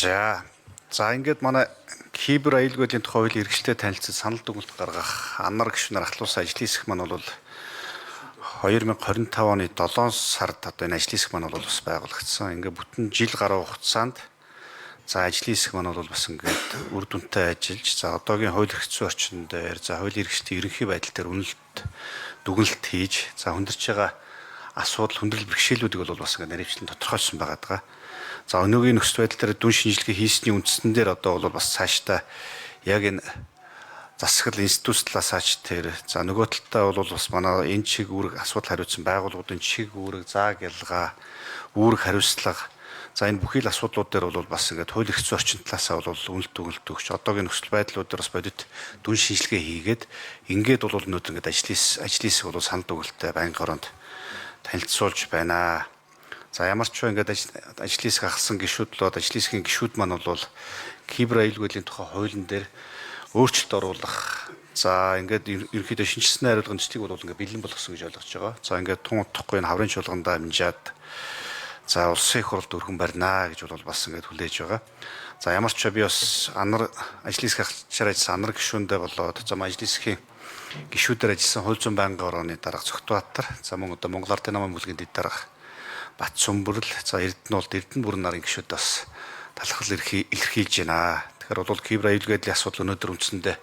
За. За ингээд манай кибер аюулгүй байдлын тухай хуулийн эрхчлэлтэй танилцсан санал дүгнэлт гаргах анар гишүүнээр ахлуулсан ажлын хэсэг маань бол 2025 оны 7 сард одоо энэ ажлын хэсэг маань бол бас байгуулагдсан. Ингээд бүтэн жил гаруй хугацаанд за ажлын хэсэг маань бол бас ингээд үр дүнтэй ажиллаж, за одоогийн хууль эрх зүйн орчин дээр, за хуулийн эрхчлэлтийн ерөнхий байдал дээр үнэлт дүгнэлт хийж, за хүндэрч байгаа асуудал хүндрэл бэрхшээлүүдийг бол бас ингээд наривчлан тодорхойлсон байгаа даа. За өнөөгийн нөхцөл байдал дээр дүн шинжилгээ хийсний үндсэн дээр одоо бол бас цаашдаа яг энэ засаглал институт талаас ач тэр за нөгөө талдаа бол бас манай энэ чиг үүрэг асуудал хариуцсан байгууллагуудын чиг үүрэг зааг ялгаа үүрэг хариуцлага за энэ бүхий л асуудлууд дээр бол бас ингээд хууль эрх зүйн орчин талаасаа бол үнэлт дүгнэлт өгч одоогийн нөхцөл байдлууд дээр бас бодит дүн шинжилгээ хийгээд ингээд бол өнөөдөр ингээд ажлын хэсэг бол санал дүгнэлттэй байнгын ороонд танилцуулж байна. За ямар ч бай ингээд ажлын хэсэг ахалсан гишүүд болоод ажлын хэсгийн гишүүд маань бол кибер аюулгүй байдлын тухай хуулийн дээр өөрчлөлт оруулах за ингээд ерөнхийдөө шинжилсэн хариулгын төслийг бол ингээд бэлэн болгосон гэж ойлгож байгаа. За ингээд тун удахгүй энэ хаврын чуулгандаа амжаад за улсын их хурлд өргөн барина гэж бол бас ингээд хүлээж байгаа. За ямар ч би бас анар ажлын хэсэг ахалчаар ажилласан анар гишүүндээ болоод за ажлын хэсгийн гишүүдээр ажилласан хууль зүйн байнгын орооны дарга Цогтбаатар за мөн одоо Монгол Ардын намын бүлгийн дэд дарга Бат Сүмбэрл за Эрдэнэ болд Эрдэнэ бүрэн нарын гишүүд бас талархал илэрхийлж байна. Тэгэхээр бол кибер аюулгүй байдлын асуудал өнөөдөр үндсэндээ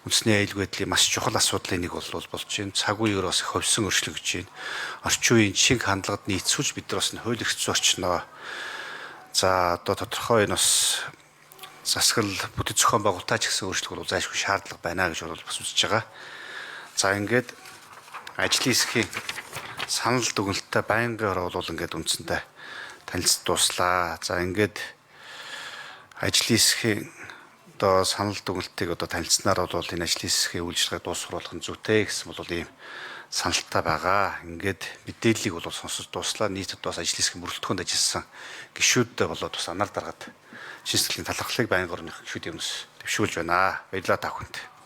үндэсний аюулгүй байдлын маш чухал асуудлын нэг бол болж байна. Цаг үеэр бас их ховсон өөрчлөгдөж байна. Орчин үеийн шинэ хандлагад нийцүүлж бид нар бас хууль эрх зүйн орчноо. За одоо тодорхой энэ бас засаглал бүтэц зохион байгуулалтаа ч гэсэн өөрчлөх бол зайлшгүй шаардлага байна гэж бол бас үзэж байгаа. За ингээд ажлын хэсгийн санал дүгнэлттэй байнгын ороо бол ингээд үндсэндээ танилцж дууслаа. За ингээд ажлын хэсгийн одоо санал дүгнэлтийг одоо танилцсанаар бол энэ ажлын хэсгийн үйл ажиллагааг дуусгах нь зүйтэй гэсэн бол ийм саналтай байгаа. Ингээд мэдээллийг бол сонсож дууслаа. Нийт одоо бас ажлын хэсгийн бүрэлдэхүүнд ажилласан гишүүдтэй болоод бас анаар даргаад шин сэтгэлийн талархлыг байнгын орны гишүүдийн өмнөөс дэвшүүлж байна. Баярлалаа та бүхэнд.